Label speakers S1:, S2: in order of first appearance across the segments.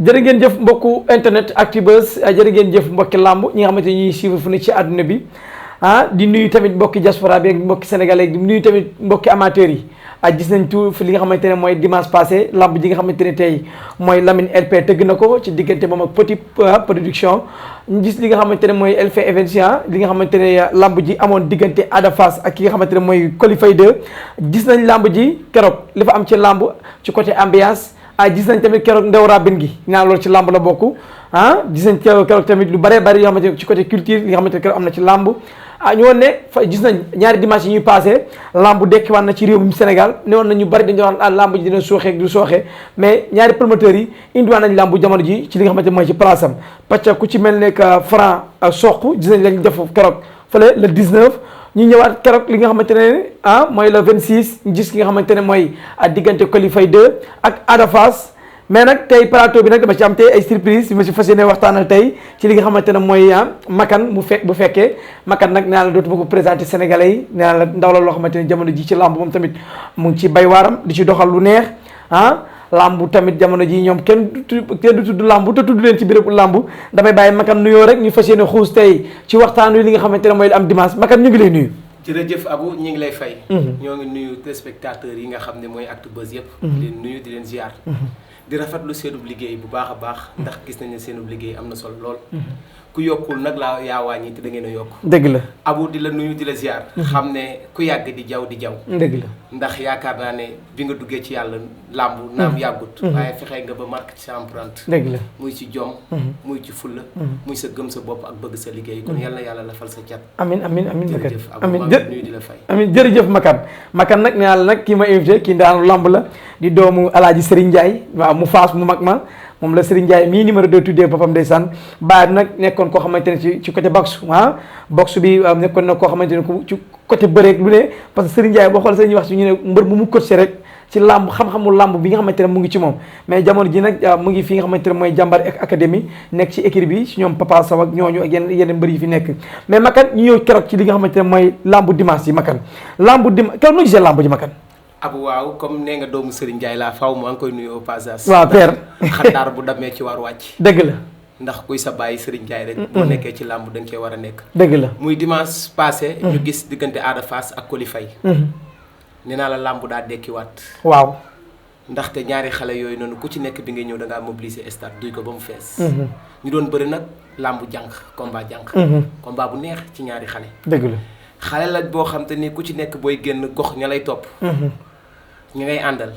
S1: jërë ngeen jëf mbokku internet Actubuzz jërë ngeen jëf mbokki làmb ñi nga xamante ni ñuy suivre fu ne ci àdduna bi di nuyu tamit mbokki diaspora bi ak mbokki sénégalais di nuyu tamit mbokki amateurs yi gis nañ tout fi li nga xamante ne mooy dimanche passé lamb ji nga xamante ne tey mooy Lamine LP tëgg na ko ci diggante moom ak Petit production ñu gis li nga xamante ne mooy LP Events li nga xamante ne lamb ji amoon diggante Ada Fass ak ki nga xamante ne mooy Coly Faye 2 gis nañ lamb ji keroog li fa am ci lamb ci côté ambiance gis nañ tamit keroog ndew rabin gi ñaan loolu ci lamb la bokk gis nañ keroog tamit lu bëree bëri yoo xamante ne ci côté culture li nga xamante ne keroog am na ci lamb ñu woon ne fa gis nañ ñaari dimanche yi ñuy passé lamb dekkiwaat na ci réew mi Sénégal ne woon na ñu bëri dañu wax lamb ji dina sooxee du sooxee mais ñaari promoteurs yi indiwaat nañ lamb jamono ji ci li nga xamante ne mooy ci place am parce que ku ci mel ne que Franc ak Sokh gis nañ lañ def keroog fële le 19 ñu ñëwaat keroog li nga xamante ne mooy le 26 ñu gis ki nga xamante ne mooy diggante Coly Faye 2 ak Ada Fass mais nag tey plateau bi nag dama ci am tey ay surprise yu ma si fas yéene waxtaanal tey ci li nga xamante ne mooy Makan bu fekkee Makan nag nee naa la dootuma ko présenté Sénégalais yi nee naa la ndaw la loo xamante ne jamono ji ci làmb moom tamit mu ngi ci bay waaram di ci doxal lu neex làmb tamit jamono ji ñoom kenn du tudd làmb te tudd leen ci bérébu làmb damay bàyyi Makan nuyoo rek ñu fas yéene xuus tey ci waxtaan wi li nga xamante ne mooy li am dimanche Makan ñu ngi lay nuyu.
S2: jërëjëf Abou ñu ngi lay fay. ñoo ngi nuyu téléspectateurs yi nga xam ne mooy Actubuzz yëpp. di leen nuyu di leen ziar. di rafetlu seenub liggéey bu baax a baax. ndax gis nañ ne seenub liggéey am na solo lool. ku yokkul nag laa yaa wàññi te da ngeen a yokk.
S1: dëgg la
S2: Abou di la nuyu di la ziar. xam ne ku yàgg di jaw di jaw.
S1: dëgg la
S2: ndax yaakaar naa ne bi nga duggee ci yàlla làmb naam yàggut. waaye fexe nga ba marque ci sa empreinte.
S1: dëgg la
S2: muy ci jom. muy ci fulla. muy sa gëm sa bopp ak bëgg sa liggéey kon yal na yàlla la fal sa cat.
S1: amin amin amin Makan
S2: jërëjëf Abou maa ngi nuyu di la fay.
S1: amin jërëjëf Makan nag nee naa la nag kii ma invité kii daanu lamb la di doomu Alaaji Serigne Ndiaye waaw mu faas mu mag ma moom la Serigne Ndiaye mii numéro 2 tuddee boppam ndeysaan bàyyi nag nekkoon koo xamante ne ci côté boxe boxe bi nekkoon na koo xamante ne ci côté bëreeg lu ne parce que Serigne Ndiaye boo xoolee Serigne wax si ñu ne mbër mu coaché rek ci làmb xam-xamu làmb bi nga xamante ne mu ngi ci moom mais jamono ji nag mu ngi fi nga xamante ne mooy jàmbar académie nekk ci équipe bi si ñoom Papa Sow ak ñooñu ak yenn mbër yi fi nekk mais Makan ñu ñëw keroog ci li nga xamante ne mooy làmbu dimanche yi Makan làmbu dimanche keroog nu gisee làmb ji Makan
S2: Abou waaw comme nee nga doomu Serigne Ndiaye laa faw maa ngi koy nuyu au passage.
S1: waaw père
S2: xandaar bu demee ci war wàcc.
S1: dëgg la
S2: ndax kuy sa bàyyi Serigne Ndiaye rek. boo nekkee ci làmb da nga cee war a nekk.
S1: dëgg la
S2: muy dimanche passé. ñu gis diggante Ada Fass ak Coly Faye. nee naa la làmb daa dekkiwaat.
S1: waaw.
S2: ndaxte ñaari xale yooyu noonu ku ci nekk bi ngay ñëw da ngaa mobiliser stade duy ko ba mu fees. ñu doon bëri nag làmb jànq combat jànq. combat bu neex ci ñaari xale.
S1: dëgg la
S2: xale la boo xam te ni ku ci nekk booy génn gox ña lay topp. ñi ngay àndal.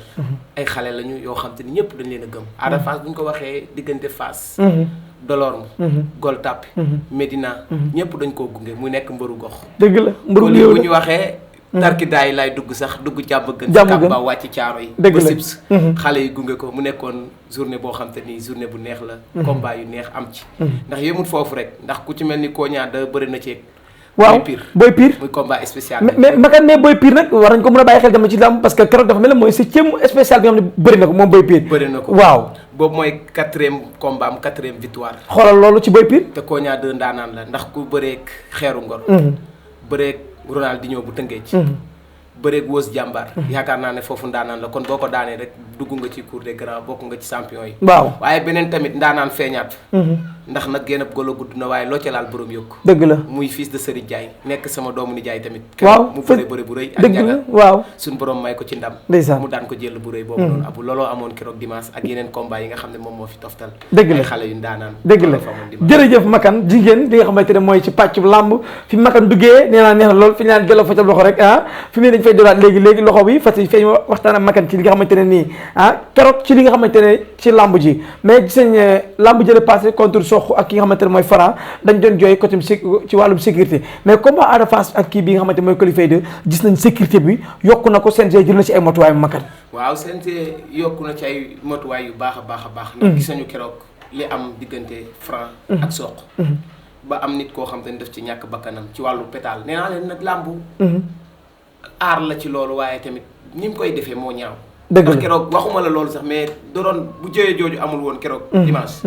S2: ay xale lañu yoo xam te ni ñëpp dañ leen a gëm. Ada Fass bu ñu ko waxee diggante Fass. Delorme. Gueule Tapée. Médina. ñëpp dañ koo gunge mu nekk mbëru gox.
S1: dëgg la mbëru
S2: yow bu ñu waxee. tarkidaay lay dugg sax dugg jàmm gën. ba wàcc caaro yi.
S1: dëgg la
S2: ba Sibs. xale yi gunge ko mu nekkoon journée boo xam te ni journée bu neex la. combat yu neex am ci. ndax yemul foofu rek ndax ku ci mel ni Koña da bëri na ci.
S1: waaw Boy Pire
S2: muy combat spécial.
S1: mais Makan mais Boy Pire nag war nañ ko mën a bàyyi xel jamono ci làmb parce que keroog dafa mel ne mooy septième spécial bi nga xam ne bëri na ko moom Boy Pire.
S2: bëri na ko
S1: waaw.
S2: boobu mooy 4e combat am 4e victoire.
S1: xoolal loolu ci Boy Pire.
S2: te Koña 2 ndaanaan la ndax ku bëreeg xeeru ngor. bëreeg Ronaldinho bu Tëngéej. bëreeg Wos jàmbaar. yaakaar naa ne foofu ndaanaan la kon boo ko daanee rek dugg nga ci cour des grands bokk nga ci champion yi.
S1: waaw
S2: waaye beneen tamit ndaanaan feeñaat. ndax nag génn ab golo gudd na waaye loo ca laal borom yokk.
S1: dëgg la
S2: muy fils de Serigne Ndiaye nekk sama doomu nijaay tamit.
S1: waaw
S2: mu bëre bu rëy. ak
S1: dëgg la waaw
S2: suñu borom may ko ci ndam.
S1: ndeysaan
S2: mu daan ko jël bu rëy boobu noonu. Abou looloo amoon keroog dimanche ak yeneen combat yi nga xam ne moom moo fi toftal.
S1: dëgg la
S2: ay xale yu ndaanaan.
S1: dëgg la jërëjëf Makan jigéen li nga xamante ne mooy ci pàcc làmb fi Makan duggee nee naa neex na lool fi ñu naan gëloo fa ca loxo rek fi mu ne dañu fay doraat léegi loxo bi fas feeñ waxtaan ak Makan ci li nga xamante ne nii keroog ci li nga xamante ne ci làmb ji mais gis nañ làmb jële passé contre Sokh ak ki nga xamante ne mooy Franc dañ doon jooy côté ci wàllum sécurité mais combat Ada Fass ak kii bi nga xamante ne mooy Coly Faye 2 gis nañ sécurité bi yokku na ko CNG jël na ci ay motuwaay mu Makan
S2: waaw CNG yokku na ci ay motuwaay yu baax a baax ndax gis nañu keroog li am diggante Franc ak Sokh ba am nit koo xam te ne def ci ñàkk bakkanam ci wàllu pétale nee naa leen nag làmb aar la ci loolu waaye tamit ni mu koy defee moo ñaaw
S1: dëgg
S2: ndax keroog waxuma la loolu sax mais doon bu jëyee jooju amul woon keroog dimanche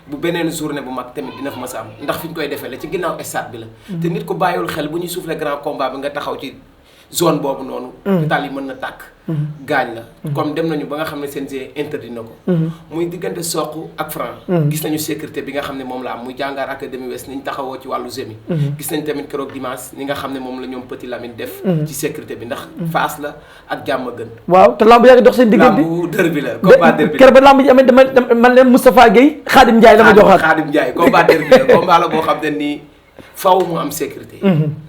S2: bu beneen journée bu mag tamit dina fa mas a am ndax fi ñu koy defee la ci ginnaaw stade bi la te nit ko bàyyiwul xel bu ñuy soufflé grand combat bi nga taxaw ci zone boobu noonu. pétale yi mën na tàkk. gaañ la. comme dem nañu ba nga xam ne CNG interdit na ko. muy diggante Sokh ak Franc. gis nañu sécurité bi nga xam ne moom la am muy jàngaar Académie Ouest ni ñu taxawoo ci wàllu gémi. gis nañ tamit keroog dimanche ni nga xam ne moom la ñoom Petit Lamine def. ci sécurité bi ndax Fass la ak jàmm gën.
S1: waaw te lamb yàgg dox seen diggante.
S2: lambu derby la combat derby la.
S1: keroog ba lamb ji amee dama man leen Moustapha Guèye Khadim Ndiaye la ma joxaat.
S2: Khadim Ndiaye combat derby la combat la boo xam ne nii faw mu am sécurité.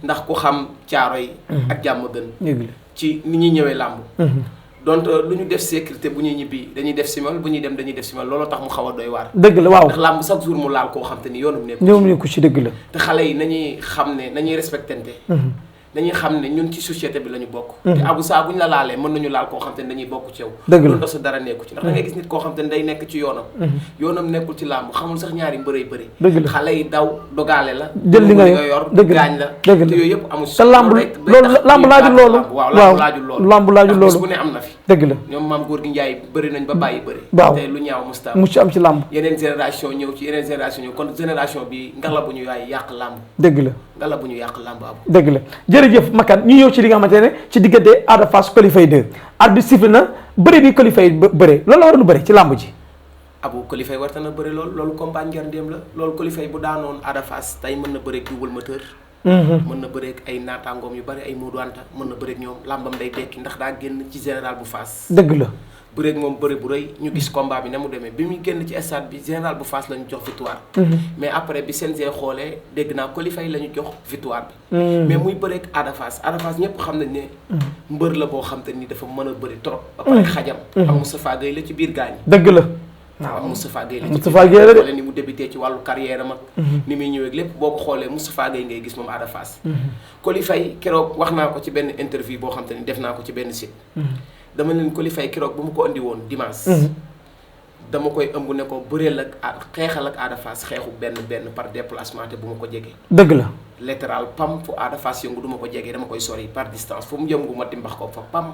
S2: ndax ku xam caaro yi. ak jàmm gën. ci ni ñuy ñëwee làmb. donc lu ñu def sécurité bu ñuy ñibbi dañuy def simal bu ñuy dem dañuy def simal looloo tax mu xaw a doy waar.
S1: dëgg la waaw
S2: ndax làmb chaque jour mu laal koo xam te ni yoonum nekku
S1: ñoom nekku ci dëgg la.
S2: te xale yi nañuy xam ne nañuy respectante. dañuy xam ne ñun ci société bi la ñu bokk. te abu saa bu ñu la laalee mën nañu laal koo xam te ne dañuy bokk ci yow.
S1: dëgg la
S2: loolu dafa dara nekku ci ndax da ngay gis nit koo xam te ne day nekk ci yoonam. yoonam nekkul ci làmb xamul sax ñaari mbërëy bëri.
S1: dëgg la
S2: xale yi daw dogaale la.
S1: jël li nga
S2: yor
S1: dëgg la
S2: gaañ la.
S1: dëgg la
S2: te yooyu yëpp amul si.
S1: te làmb loolu làmb laajul loolu.
S2: waaw làmb laajul loolu.
S1: làmb laajul loolu
S2: bis bu ne am na fi.
S1: dëgg la
S2: ñoom maam góor gi Njaay bëri nañ ba bàyyi bëri.
S1: waaw
S2: te lu ñaaw musta
S1: mu ci am ci làmb.
S2: yeneen génération ñëw ci yeneen génération ñëw kon génération bi ngala bu ñu yaay yàq làmb.
S1: dëgg la
S2: ngala bu ñu yàq làmb abu.
S1: dëgg la jërëjëf Makan ñu ñëw ci li nga xamante ne ci diggante Ada Fass Coly Faye 2 arbitre sifflé na bëri bi Coly Faye bëre loolu la waroon bëri ci làmb ji.
S2: abu Coly Faye warta na bëri loolu combat njëriñam la loolu Coly Faye bu daanoon Ada Fass tey mën na bëreeg double moteur. mën na bëreeg ay naataangoom yu bëri ay Modou Anta mën na bëreeg ñoom làmbam day tekki ndax daa génn ci général bu Fass.
S1: dëgg la
S2: bëreeg moom bëri bu rëy ñu gis combat bi ne mu demee bi muy génn ci stade bi général bu Fass la ñu jox victoire. mais après bi CNG xoolee dégg naa Coly Faye la ñu jox victoire bi. mais muy bëreeg Ada Fass ñëpp xam nañ ne. mbër la boo xam te ni dafa mën a bëri trop. ba pare xajam. am Moustapha Gueye la ci biir gaañ.
S1: dëgg la.
S2: waaw Moustapha Gueye la ci
S1: Moustapha Gueye la de
S2: ni mu débuté ci wàllu carrière am ak ni muy ñëwee lépp boo ko xoolee Moustapha Gueye ngay gis moom Ada Fass. Coly Faye keroog wax naa ko ci benn interview boo xam te ni def naa ko ci benn site. dama leen Coly Faye keroog bu mu ko andi woon dimanche. dama koy ëmb ne ko bëreel ak xeexal ak Ada Fass xeexu benn par déplacement te bu ma ko jege.
S1: dëgg la.
S2: latéral pam fu Ada Fass yëngu du ma ko jege dama koy sori par distance fu mu yëngu ma dimbax ko fa pam.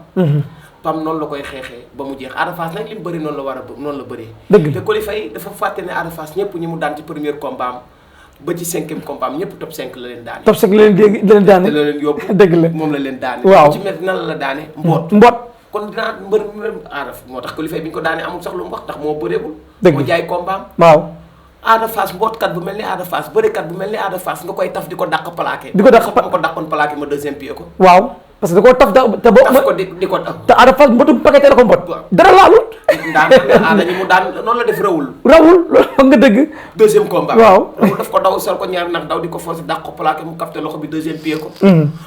S2: pam noonu la koy xeexee ba mu jeex Ada Fass nag li mu bëri noonu la war a noonu la bëree.
S1: dëgg la
S2: te Coly Faye dafa fàtte ne Ada Fass ñëpp ñi mu daan ci premier combat am ba ci 5e combat am ñëpp top 5 la leen daane.
S1: top 5 la leen daane
S2: te la leen yóbbu.
S1: dëgg la
S2: moom la leen daane.
S1: waaw
S2: ci met nan la daane mboot. kon dinaa mbër Ada moo tax Coly Faye bi ñu ko daanee amul sax lu mu wax ndax moo bëreegul.
S1: dëgg
S2: moo jaay combat am.
S1: waaw.
S2: Ada Fass mbootkat bu mel ni Ada Fass bërekat bu mel ni Ada Fass nga koy taf di ko dàq plaqué.
S1: di ko dàq
S2: ma ko dàqoon plaqué ma deuxième pied ko.
S1: waaw parce que da koo taf te boo.
S2: taf ko di ko taf.
S1: te Ada Fass mbotu paqueté la ko mbot. dara laalul.
S2: daan Ada ñi mu daan noonu la def rawul.
S1: loolu nga dëgg.
S2: deuxième combat.
S1: waaw
S2: rawul daf ko daw sol ko ñaar nag daw di ko forcé dàq ko plaqué mu capté loxo bi deuxième pied ko.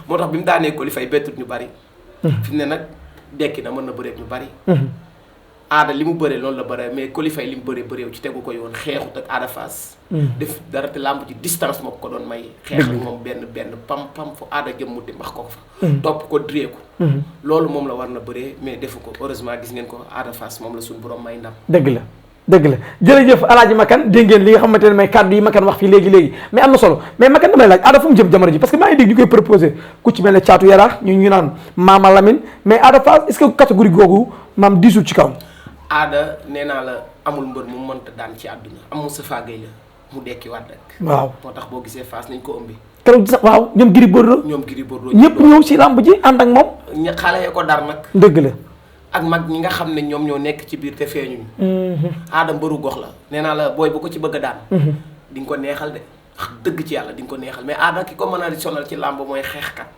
S2: moo tax bi mu daanee Coly Faye bettut ñu bari. fi mu ne nag dekki na mën na bëreeg ñu bari. Ada li mu bëree loolu la bëree mais Coly Faye li mu bëreew ci tegu ko yoon xeexut ak Ada Fass. def dara te làmb ci distance moo ko doon may. xeex ak moom benn pam fu Ada jëm mu dimbax ko fa. topp ko dree ko. loolu moom la war na bëree mais defu ko heureusement gis ngeen ko Ada Fass moom la suñu borom may ndam.
S1: dëgg la jërëjëf Alaaji Makan dégg ngeen li nga xamante ne may kàddu yi Makan wax fii léegi mais am na solo mais Makan damay laaj Ada fu mu jëm jamono ji parce que maa ngi dégg ñu koy proposé ku ci mel ne Caatu Yaraax ñu naan Mama Lamine mais Ada Fass est-ce que catégorie googu maam diisul ci kaw.
S2: Ada nee naa la amul mbër mu mënta daan ci àdduna am Moustapha Gueye la mu dekkiwaat rek.
S1: waaw
S2: moo tax boo gisee Fass nañ ko ëmbi.
S1: keroog sax waaw ñoom Gris Bordeaux. ñëpp ñëw ci làmb ji ànd ak moom.
S2: xale ya ko dar nag.
S1: dëgg la.
S2: ak mag ñi nga xam ne ñoom ñoo nekk ci biir te feeñuñu. Ada mbëru gox la nee naa la booy bu ko ci bëgg a daan. di nga ko neexal de dëgg ci yàlla di nga ko neexal mais Ada ki ko mën a sonal ci làmb mooy xeexkat.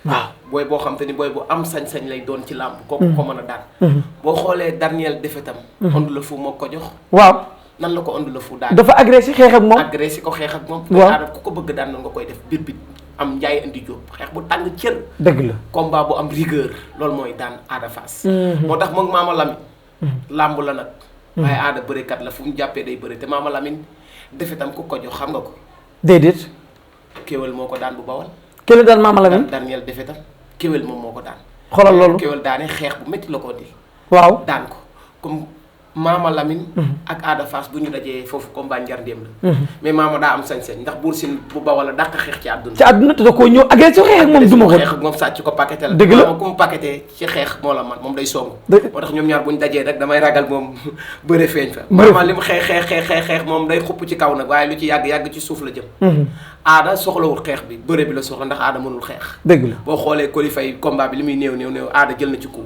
S2: waaw booy boo xam te ni booy bu am sañ-sañ lay doon ci làmb kooku ko mën a daan. boo xoolee dernier defetam Onde le Fou moo ko jox. waaw nan la ko Onde le Fou daan.
S1: dafa agressé xeex ak moom
S2: agressé ko xeex ak moom.
S1: waaw
S2: Ada ku ko bëgg daan noonu nga koy def bit am njaay indi jóob xeex bu tàng cër.
S1: dëgg la
S2: combat bu am rigueur loolu mooy daan Ada Fass. moo tax moom Mama Lamine. làmb la nag. waaye Ada bërekat la fu mu jàppee day bëre te Mama Lamine defetam ku ko jox xam nga ko.
S1: déedéet.
S2: kéwél moo ko daan bu bawal.
S1: kéwél daan Mama Lamine
S2: dernier defetam kéwél moom moo ko daan.
S1: xoolal loolu
S2: kéwél daane xeex bu métti la ko di.
S1: waaw
S2: daan ko comme Maama Lamine. ak Ada Fass bu ñu dajee foofu combat njar ndéem la. mais Maama daa am sañ-sañ ndax Bour Sine bu Bawol la dàq xeex ci àdduna.
S1: ci àdduna te da koo ñëw agressé xeex ak moom duma ko.
S2: xeex ak moom sàcc ko paqueté la.
S1: dëgg la
S2: Maama ku mu paqueté ci xeex moo la man moom day song. moo tax ñoom ñaar bu ñu dajee rek damay ragal moom bëre feeñ fa. Maama li mu xeex moom day xupp ci kaw nag waaye lu ci yàgg ci suuf la jëm. Ada soxlawul xeex bi bëre bi la soxla ndax Ada mënul xeex.
S1: dëgg la
S2: boo xoolee qualifié combat bi li muy néew Ada jël na ci coup.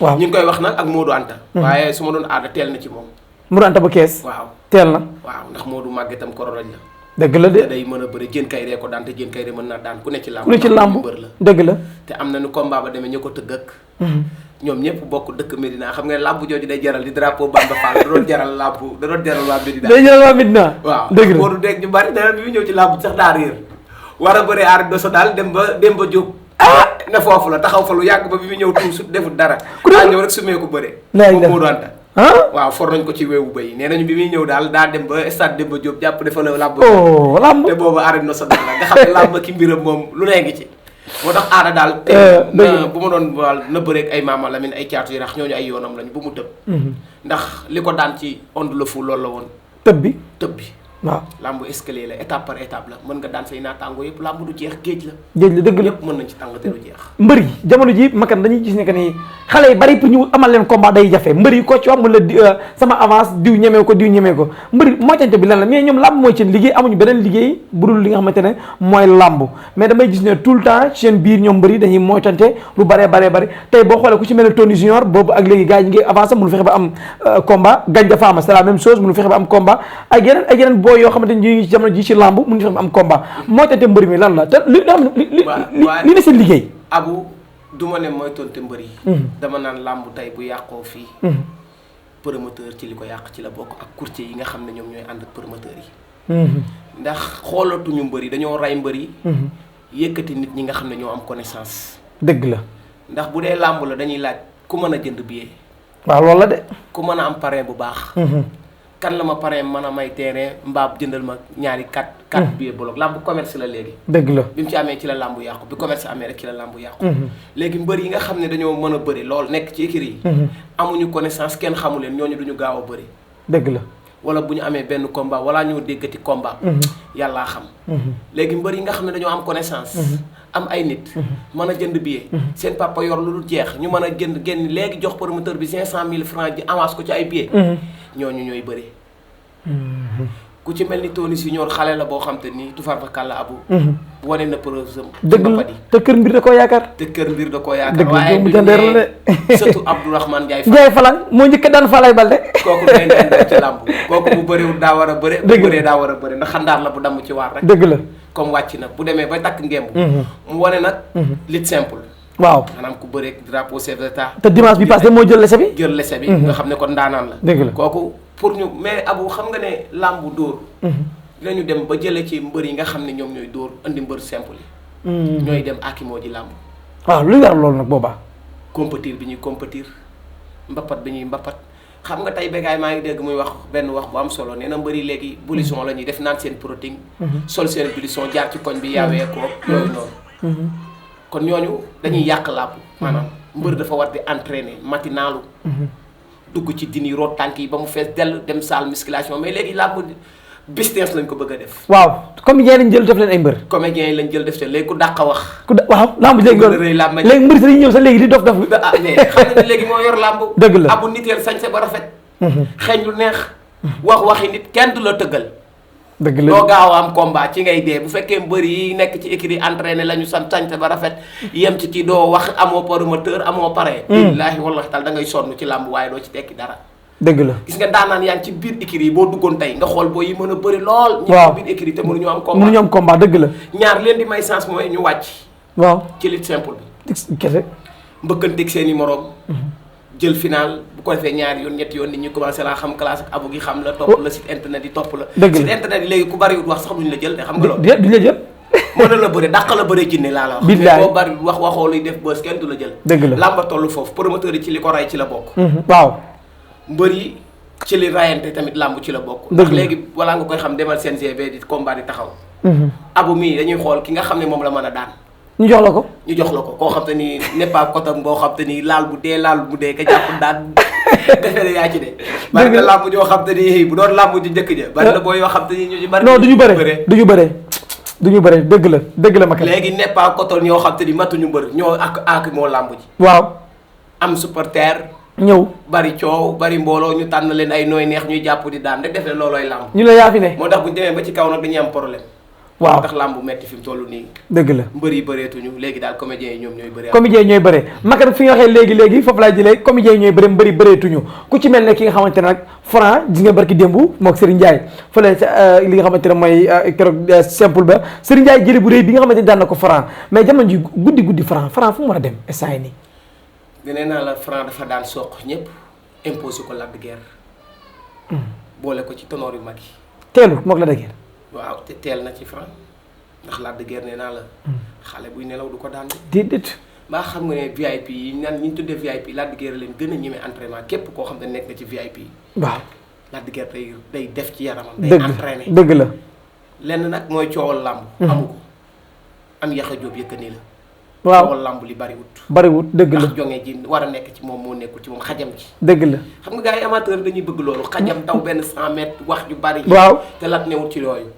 S1: waaw
S2: ñu ngi koy wax nag ak Modou Anta. waaye su ma doon Ada teel na ci moom.
S1: Modou Anta bu kees.
S2: waaw
S1: teel na.
S2: waaw ndax Modou màggetam korolañ la.
S1: dëgg la de
S2: day mën a bëri jën kay ree ko daan te jën kay ree mën naa daan ku ne ci làmb.
S1: ku ne ci làmb
S2: bër la
S1: dëgg la.
S2: te am na nu combat ba demee ñu ko tëgg ak. ñoom ñëpp bokk dëkk Medina xam nga làmb jooju day jaral di drapeau Bamba Fall da doon jaral waa Medina.
S1: day jaral waa Medina.
S2: waaw
S1: dëgg la
S2: Modou dégg ñu bari nee na bi mu ñëw ci làmb sax daa réer war a bëri aar doso daal dem ba Diop. ne foofu la taxaw fa lu yàgg ba bi mu ñëw tuut su defut dara. ku ñëw rek sumee ko bëre. moom Modou Anta. waaw for nañ ko ci weewu bay nee nañu bi muy ñëw daal daa dem ba stade Demba Diop jàpp dafa la làmb.
S1: làmb
S2: te boobu arène nationale la nga xam ne làmb ki mbiram moom lu nee ngi ci. moo tax Ada daal. bu ma doon waal na bëreeg ay Maama Lamine ay caatu yi rax ñooñu ay yoonam lañ bu mu tëb. ndax li ko daan ci onde le fou loolu la woon.
S1: tëb bi. waaw
S2: lamb escalier la étape par étape la mën nga daan say naataango yëpp lamb du jeex géej la
S1: dëgg la
S2: yëpp mën nañ ci tàng te du jeex
S1: mbër yi jamono ji makan dañuy gis ne que ni xale yi bari pour ñu amal leen combat day jafe mbër yi ko ci wax mu la sama avance diw ñemee ko mbër yi moytante bi lan la mais ñoom lamb mooy seen liggéey amuñu beneen liggéey bu dul li nga xamante ne mooy lamb mais damay gis ne tout le temps seen biir ñoom mbër yi dañuy moytante lu bari tey boo xoolee ku ci mel ne Tony Junior boobu ak léegi gars yi ngi avancé mënu fexe ba am combat Gandia Fama c'est la même chose mënu fexe ba am combat ak yeneen boo yoo xamante ni jamono ji ci lamb mënu fexe ba am combat moytante mbër mi lan la te li ne seen liggéey
S2: abu du ma ne mooy tonte mbër yi dama naan làmb tey bu yàqoo fii promoteur ci li ko yàq ci la bokk ak courtier yi nga xam ne ñoom ñooy ànd ak promoteur yi ndax xoolatuñu mbër yi dañoo ray mbër yi yëkkati nit ñi nga xam ne ñoo am connaissance
S1: dëgg la
S2: ndax bu dee làmb la dañuy laaj ku mën a jënd billet
S1: waaw loolu la de
S2: ku mën a am parrain bu baax kan la ma parrain mën a may terrain mbaab jëndal ma ñaari 4 billet bloc làmb commerce la léegi
S1: dëgg la
S2: bi mu ci amee ci la làmb yàqu bi commerce amee rek ci la làmb yàqu léegi mbër yi nga xam ne dañoo mën a bëri lool nekk ci écurie yi amuñu connaissance kenn xamu leen ñooñu duñu gaaw a bëri
S1: dëgg la
S2: wala bu ñu amee benn combat wala ñoo déggati combat yàllaa xam léegi mbër yi nga xam ne dañoo am connaissance am ay nit mën a jënd billet seen papa yor lu dul jeex ñu mën a jënd génn léegi jox promoteur bi 500 000 francs ji avance ko ci ay billet ñooñu ñooy bëri ku ci mel ni Tony Junior xale la boo xam te ni tufaar fa kàlla abu wane na preuve sam
S1: dëgg la te kër mbir da koo yaakaar
S2: dëgg waaye
S1: mu jandeer la de
S2: surtout Abdourahmane
S1: Ndiaye Falang moo njëkk daan Falay Balde
S2: kooku day ci làmb kooku bu bëriwul daa war a bëre bu bëree daa war a bëre ndax xandaar la bu damm ci waar rek
S1: dëgg la
S2: comme wàcc na bu demee ba takk ngemb mu wane nag lutte simple
S1: waaw
S2: maanaam ku bëreeg drapeau chef d'état
S1: te dimanche bi passé moo jël lese bi
S2: nga xam ne kon daanaan la
S1: dëgg la
S2: kooku pour ñu mais abu xam nga ne làmbu dóor dinañu dem ba jële ci mbër yi nga xam ne ñoom ñooy dóor andi mbër simple yi ñooy dem akimoo ji làmb
S1: waaw lu war loolu nag boobaa
S2: compétir bi ñuy compétir mbapat bi ñuy mbapat xam nga tey bégaay maa ngi dégg muy wax benn wax bu am solo nee na mbëri léegi bulisson la ñuy def naan seen protéine sol seen bulisson jaar ci koñ bi yaawee ko yooyu noonu kon ñooñu dañuy yàq làmb maanaam mbër dafa war di entraîner matinalu dugg ci dini root tànk yi ba mu fees dell dem salle musculation mais léegi làmb business lañ ko bëgg a def
S1: waaw comédien lañ jël def leen ay mbër
S2: comédien yi lañ jël def te léegi ku dàq wax
S1: waaw làmb léegi loolu léegi mbër si dañuy ñëw sax léegi di dof dof
S2: mais xam nga ne léegi moo yor làmb
S1: dëgg la
S2: abu niteel sañse ba rafet xeeñ lu neex waxi nit kenn du la tëggal
S1: dëgg la
S2: doo gaaw a am combat ci ngay dee bu fekkee mbër yi nekk ci écurie entraîné la ñu sañse ba rafet yem ci doo wax amoo promoteur amoo pare billaahi wallahi taala da ngay sonn ci làmb waaye doo ci tekki dara
S1: dëgg la
S2: gis nga daanaan yaa ngi ci biir écurie yi boo duggoon tey nga xool boo yi mën a bëri lool
S1: waaw
S2: ñu biir écurie te mënuñu am
S1: combat dëgg la
S2: ñaar leen di may chance mooy ñu wàcc
S1: waaw
S2: ci lutte simple bi
S1: kese
S2: mbëkkanteeg seen i moroom jël final bu ko defee ñaari yoon ñetti yoon nit ñi commencé laa xam classe ak abu gi xam la topp la site internet yi topp la site internet yi léegi ku bariwul wax sax duñu la jël te xam nga loolu
S1: duñu la jël
S2: mën na la bëri dàq la bëri jinne laa la wax mais boo bari wax waxoo luy def bës kenn du la jël
S1: dëgg la
S2: làmba toll foofu promoteur yi ci li ko ray ci la bokk
S1: waaw
S2: mbër yi ci li rayante tamit làmb ci la bokk ndax léegi walaa nga koy xam demal CNG di combat di taxaw abu mii dañuy xool ki nga xam ne moom la mën a daan
S1: ñu jox la ko
S2: koo xam te ni n'est pas cotam boo xam te ni laal bu dee ka jàpp daan defe ne yaa ci de. bari na làmb joo xam te ni bu doon làmb ju njëkk ja. bari na boo yoo xam te ni ñu ci bari.
S1: non du ñu bëre dëgg la ma kat.
S2: léegi n'est pas coton ñoo xam te ni matuñu mbër ñoo ak moo làmb ji.
S1: waaw.
S2: am supporter.
S1: ñëw
S2: bari coow bari mbooloo ñu tànn leen ay nooy neex ñuy jàpp di daan rek def ne loolooy làmb.
S1: ñu la yaa fi ne.
S2: moo tax bu ñu demee ba ci kaw nag dañuy am problème.
S1: waaw
S2: moo tax làmb metti fi mu toll nii.
S1: dëgg la
S2: mbër yi bëreetuñu léegi daal comédiens yi ñoom ñooy bëree.
S1: comédiens yi ñooy bëree makat fi nga waxee léegi foofu laa jëlee comédiens yi ñooy bëree mbëri bëreetuñu ku ci mel ne ki nga xamante ne nag Franc gis nga barki démb mook Serigne Ndiaye fële li nga xamante ne mooy keroog simple ba Serigne Ndiaye jëli bu réy bi nga xamante ne daan na ko Franc mais jamono ji guddi Franc fu mu war a dem instant yi nii.
S2: nee naa la Franc dafa daan soq ñëpp imposé ko Lac de Guiers. boole ko ci tonoor yu mag yi.
S1: teelu moog Lac de Guiers.
S2: waaw te teel na ci Franc ndax Lac de Guiers nee naa la. xale buy nelaw du ko daan.
S1: déedéet.
S2: mbaa xam nga ne VIP yi naan ñi ñu tuddee VIP Lac de Guiers leen gën a ñeme entraînement képp koo xam ne nekk na ci VIP yi.
S1: waaw
S2: Lac de Guiers day def ci yaramam. day entraîné
S1: dëgg la.
S2: lenn nag mooy coowal làmb. amu ko am Yaxa Jóob yëkkani la.
S1: waaw
S2: coowal làmb li bariwut.
S1: dëgg la
S2: ndax jonge ji war a nekk ci moom moo nekkul ci moom xajam ci.
S1: dëgg la.
S2: xam nga gars yi amateur dañuy bëgg loolu xajam taw benn 100 mètres wax ju bari.
S1: waaw
S2: te Lat newul ci yooyu.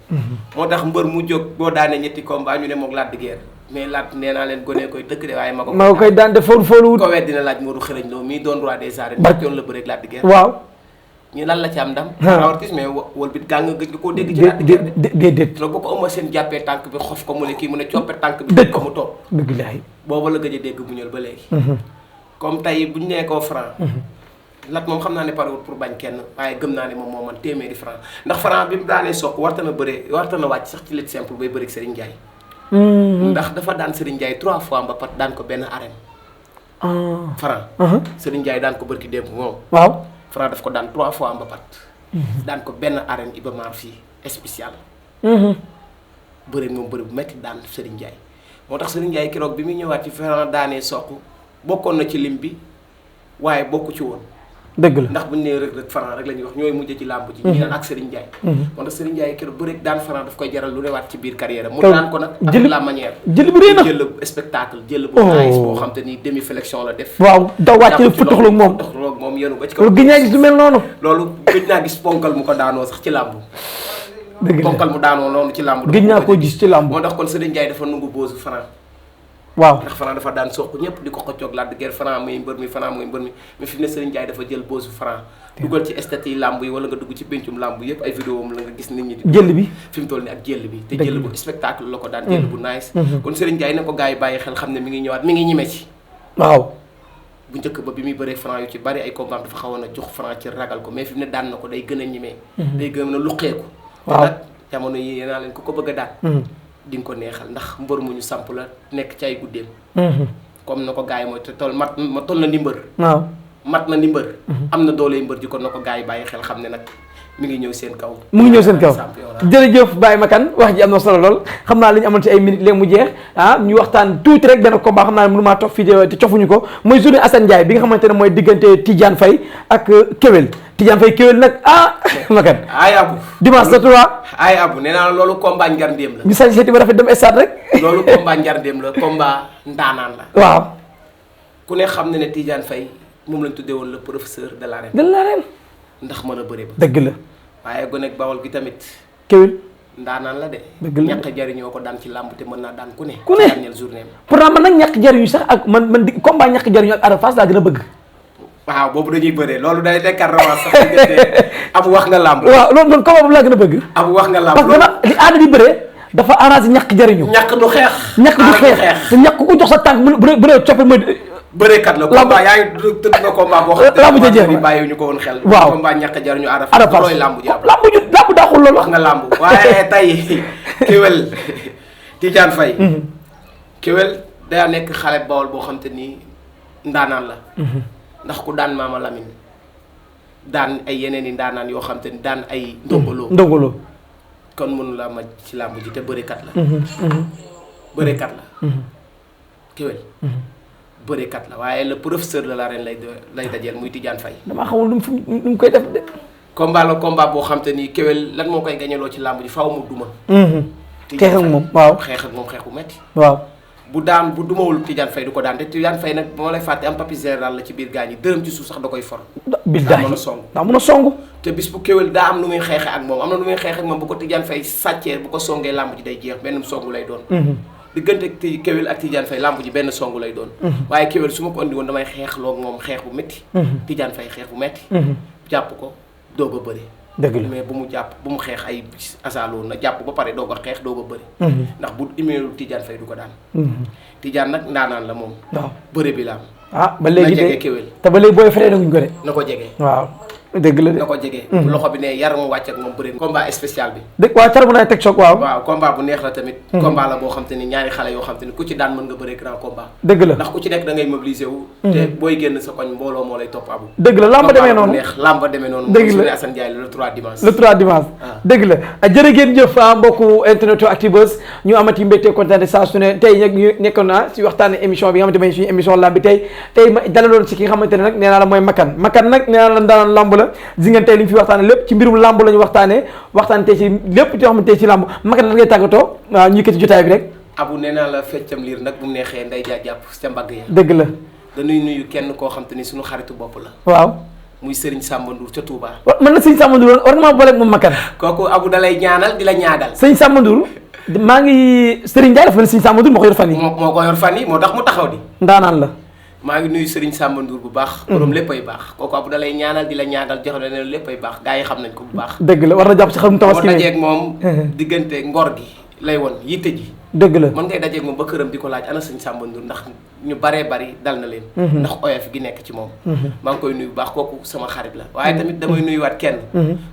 S2: moo tax mbër mu jóg boo daanee ñetti combat ñu ne moog Lac de Guiers mais Lat nee naa leen gone koy dëkk de waaye ma ko
S1: koy daan de foolu
S2: ko wet dina laaj Modou Xarañ Lo mii doon roi des arènes barke yoon la bëreeg Lac de Guiers.
S1: waaw
S2: ñu lan la ci am ndam. rawatis mais wol bi gàng gëj nga koo dégg ci Lac de Guiers
S1: déedéet.
S2: boo ko ëmma seen jàppee tànk bi xof ko mu ne kii mu ne coppe tànk bi dëj ko mu toog
S1: dëgg laay
S2: booba la gëj a dégg bu ñëw ba léegi. comme tey bu ñu nee koo Franc. Lat moom xam naa ne parewul pour bañ kenn waaye gëm naa ne moom moo man téeméeri Franc ndax Franc bi mu daanee soq warta na wàcc sax ci lutte simple bay bëri ak Serigne Ndiaye. ndax dafa daan Serigne Ndiaye 3 fois mbapat daan ko benn arène. Franc. Serigne Ndiaye daan ko bërki démb moom.
S1: waaw
S2: Franc daf ko daan 3 fois mbapat. daan ko benn arène Iba Mar fii spécial. bëri moom bëri bu metti daan Serigne Ndiaye. moo tax Serigne Ndiaye keroog bi muy ñëwaat ci Franc daanee soq bokkoon na ci lim bi waaye bokku ci woon.
S1: dëgg la
S2: ndax bu ñu nee rek Franc rek la ñuy wax ñooy mujj ci làmb ji. ñu naan ak Serigne Ndiaye. moo tax Serigne Ndiaye keroog bëri daan Franc daf koy jaral lu newaat ci biir carrière mu daan ko nag ak la manière.
S1: jël bu rëy na
S2: jël spectacle jël bu nice boo xam te ni demi flexion la def.
S1: waaw daw wàcc fu taxaloog moom
S2: taxaloog moom yenu ba ci kaw.
S1: loolu gëj naa gis lu mel noonu.
S2: loolu gëj naa gis ponkal mu ko daanoo sax ci làmb.
S1: dëgg la
S2: ponkal mu daanoo noonu ci làmb.
S1: gëj naa koo gis ci làmb.
S2: moo tax kon Serigne Ndiaye dafa nungu boosu Franc.
S1: waaw
S2: ndax Franc dafa daan soq ñëpp di ko xëccoog Lac de Guiers Franc muy mbër mi Franc muy mbër mi mais fi mu ne Serigne Ndiaye dafa jël boosu Franc dugal ci estate yi làmb yi wala nga dugg ci péncum làmb yëpp ay vidéo am la nga gis nit ñi di
S1: jël bi
S2: fi mu toll ni ak jël bi te jël bu spectacle la ko daan jël bu nice kon Serigne Ndiaye ne ko gars yi bàyyi xel xam ne mi ngi ñëwaat mi ngi ñime ci
S1: waaw
S2: bu njëkk ba bi muy bëree Franc yu ci bari ay combat dafa xawoon a jox Franc ci ragal ko mais fi mu ne daan na ko day gën a ñimee day gën a luqeeku
S1: waaw
S2: nag jamono yi naa leen ku ko bëgg a daan di nga ko neexal ndax mbër mu ñu samp la nekk ci ay guddeem comme na ko gars yi mooy te toll ma toll na ni mbër
S1: waaw
S2: mat na ni mbër am na doole mbër ji kon na ko gars yi bàyyi xel xam ne nag mi ngi ñëw seen kaw
S1: jërëjëf Baye Makane wax ji am na solo lool xam naa li ñu amoon ci ay minutes léegi mu jeex ñu waxtaan tuuti rek benn combat xam naa ne mënu maa toog fii te cofuñu ko mooy journée Assane Ndiaye bi nga xamante ne mooy diggante Tidiane Faye ak Kewel Tidiane Faye Kewel nag Makane
S2: ay abu
S1: dimanche la 3
S2: ay abu nee naa loolu combat njar ndéem la
S1: ñu sañ seeti ba rafet dem stade rek
S2: loolu combat njar ndéem la combat ndaanaan la
S1: waaw
S2: ku ne xam ne ne Tidiane Faye moom lañ tuddee woon le professeur de l'arène ndax mën a bëre ba
S1: dëgg la
S2: waaye gonek Bawol gi tamit
S1: Kewel
S2: ndaanaan la de
S1: dëgg la
S2: ñàkk jariñoo ko daan ci làmb te mën naa daan ku ne dernière journée
S1: pourtant man nag ñàkk jariñu sax ak man di combat ñàkk jariñu ak Ada Fass laa gën a bëgg
S2: waaw boobu dañuy bëree loolu day nekkat revanche sax abu wax nga làmb
S1: waaw loolu man combat boobu laa gën a bëgg
S2: abu wax nga làmb
S1: parce que li Ada di bëree dafa arrangé ñàkk jariñu
S2: ñàkk du xeex
S1: te ñàkk ku jox sa tànk bu dee coppe mooy
S2: bëreekat la combat yaa ngi tëdd nga combat boo xam
S1: lamb ja jeex
S2: ni bàyyiwuñu ko woon xel
S1: waaw
S2: combat ñàkk jariñu Ada
S1: Fass
S2: looy lamb ji
S1: lamb daaxul loolu
S2: wax nga lamb waaye tey Kewel Tidiane Faye Kewel daa nekk xale Bawol boo xam te ni ndaanaan la ndax ku daan Maama Lamine daan ay yeneen i ndaanaan yoo xam te ni daan ay ndongoloo kon mënu la ma ci lamb ji te bëreekat la bëreekat la Kewel bërekat la waaye le professeur de l'arène lay dajeel muy Tidiane Faye
S1: damaa xamul nu mu koy def de
S2: combat la combat boo xam te ni Kewel lan moo koy gañaloo ci làmb ji faaw mu duma
S1: xeex ak moom waaw
S2: xeex ak moom xeex bu metti
S1: waaw
S2: bu dumawul Tidiane Faye du ko daan te Tidiane Faye nag ba ma lay fàtte am papi général la ci biir gaañ yi dërëm ci suuf sax da koy for.
S1: billahi daa mën a song
S2: te bis bu kéwél daa am nu muy xeexe ak moom am na nu muy xeexe ak moom bu ko Tidiane Faye sàccee bu ko songee làmb ji day jeex benn songu lay doon. diggante kéwél ak Tidiane Faye làmb ji benn songu lay doon. waaye kéwél su ma ko andi woon damay xeexloo moom xeex bu métti. Tidiane Faye xeex bu métti. jàpp ko doog a bëri.
S1: dëgg la
S2: mais bu mu xeex ay asaaloo na jàpp ba pare doog a xeex doog a bëri. ndax bu imeelu Tidiane Faye du ko daan. Tidiane nag ndaanaan la moom.
S1: waaw
S2: bëre bi la am.
S1: ba léegi de
S2: na jege kéwél.
S1: te ba léegi booy feree naguñ ko de.
S2: na ko jege.
S1: waaw dëgg la de.
S2: na ko jege. loxo bi ne yar mu wàcc ak moom bëre. combat spécial bi.
S1: dëgg waaw car bu nay teg choc waaw.
S2: waaw combat bu neex la tamit. combat la boo xam te ni ñaari xale yoo xam te ni ku ci daan mën nga bëree grand combat.
S1: dëgg la
S2: ndax ku ci nekk da ngay mobiliser wu. te booy génn sa koñ mbooloo moo lay topp abu.
S1: dëgg la lamba demee noonu
S2: neex lamba demee noonu.
S1: dëgg la
S2: Assane Ndiaye le 3 dimanche.
S1: le 3 dimanche. dëgg la jërë ngeen jëf mbokku internet Actubuzz ñu amati mbégte kontaan saa su ne tey nag ñu nekkoon naa si waxtaane émission bi nga xamante ne suñu émission lamb bi tey ma dalaloon si ki nga xamante ne nag nee naa la mooy Makan nag nee naa la daanaan lamb la di ngeen tey li ñu fi waxtaane lépp ci mbirum lamb la ñu waxtaane tey ci lépp yoo xamante ci lamb Makan lan ngay tàggatoo waaw ñu yëkkati jotaay bi rek.
S2: abu nee naa la feccam liir nag bu mu neexee nday jaa jàpp ca mbagg ya.
S1: dëgg la
S2: dañuy nuyu kenn koo xam te ni suñu xaritu bopp la.
S1: waaw
S2: muy Serigne Samba Ndour ca Touba.
S1: mën na Serigne Samba Ndour war nga maa boole moom Makan.
S2: kooku abu dalay ñaanal di la ñaagal.
S1: Serigne Samba Ndour maa ngi Serigne Ndiaye dafa mel ni Serigne Samba Ndour moo ko yor fan yi.
S2: moo ko yor fan yi moo tax mu taxaw di.
S1: ndaanaan la.
S2: maa ngi nuyu Serigne Samba Ndour bu baax. borom léppay baax kooku abu dalay ñaanal di la ñaagal jox la ne léppay baax gaa yi xam nañ ko bu baax.
S1: dëgg la war na jàpp ci xarum tabaski
S2: boo dajeeg moom diggante ngor gi lay won yitte ji.
S1: dëgg la
S2: mën ngay dajeeg moom ba këram di ko laaj ana Serigne Samba Ndour ndax ñu baree bari dal na leen. ndax oyof gi nekk ci moom. maa ngi koy nuyu bu baax kooku sama xarit la waaye tamit damay nuyuwaat kenn.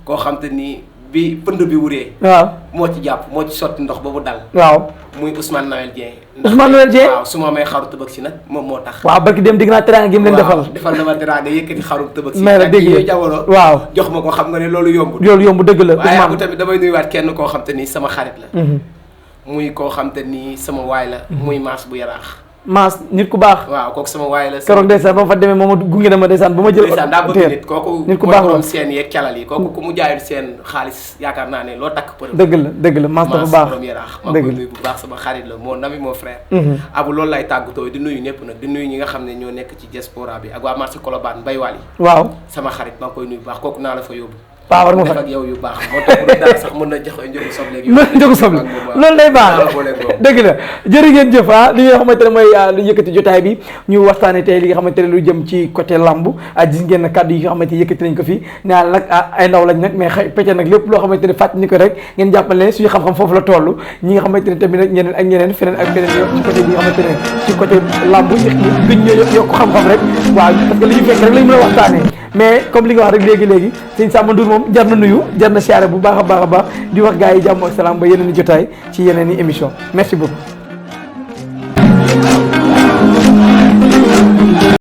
S2: koo xam te ni bi pënd bi wuree. waaw moo ci jàpp moo ci sotti ndox ba mu dal. waaw muy Ousmane Noël Dieng.
S1: Ousmane Noël Dieng
S2: waaw su ma may xaru tëbëg si nag moom moo tax.
S1: waaw barki dem digg naa teraanga gi mu leen defal.
S2: defal na ma teraanga yëkkati xaru tëbëg si.
S1: mais la dégg
S2: yooyu jamono.
S1: waaw jox
S2: ma ko xam nga ne loolu yomb.
S1: loolu yomb dëgg la.
S2: waaye abu tamit damay nuyuwaat kenn koo xam te ni sama xarit la. muy koo xam te ni sama waay la. muy maas bu yaraax. maas nit ku baax. waaw kooku sama waay la. keroog ndeysaan ba ma fa demee moom gunge na ma ndeysaan ba ma jël. ndeysaan daa bëgg nit kooku. nit ku baax la seen yeeg calal yi kooku ku mu jaayul seen xaalis yaakaar naa ne loo takk përëm. dëgg la maas dafa baax borom yaraax. maa ngi koy nuyu bu baax sama xarit la moo nami moo frère. abu loolu lay tàggatoo di nuyu ñëpp nag di nuyu ñi nga xam ne ñoo nekk ci diaspora bi ak waa marché Colobane Mbaye Wally. waaw sama xarit maa ngi koy nuyu bu baax kooku naa la fa yóbbu. waaw war nga fa def ak yow yu baax moo tax bu dara sax mën na joxe njëgu soble gi. njëgu soble loolu day baax dëgg la jërë ngeen jëf li nga xamante ne mooy lu yëkkati jotaay bi ñu waxtaane tey li nga xamante ne lu jëm ci côté lamb gis ngeen na kàddu yi nga xamante ne yëkkati nañ ko fi naa nag ay ndaw lañ nag mais xëy pecce nag lépp loo xamante ne fàttali ni ko rek ngeen jàppal ne suñu xam-xam foofu la toll ñi nga xamante ne tamit nag ñeneen ak ñeneen feneen ak feneen ci côté bi nga xamante ne ci côté lamb gën ñoo yokk xam-xam rek waaw parce que li ñu fekk rek lañ mën a waxtaanee mais comme li nga wax rek léegi sëñ Samba Ndour moom jar na nuyu jar na siyaare bu baax a baax di wax gars yi jàmm ak salaam ba yeneen i jotaay ci yeneen i émission merci beaucoup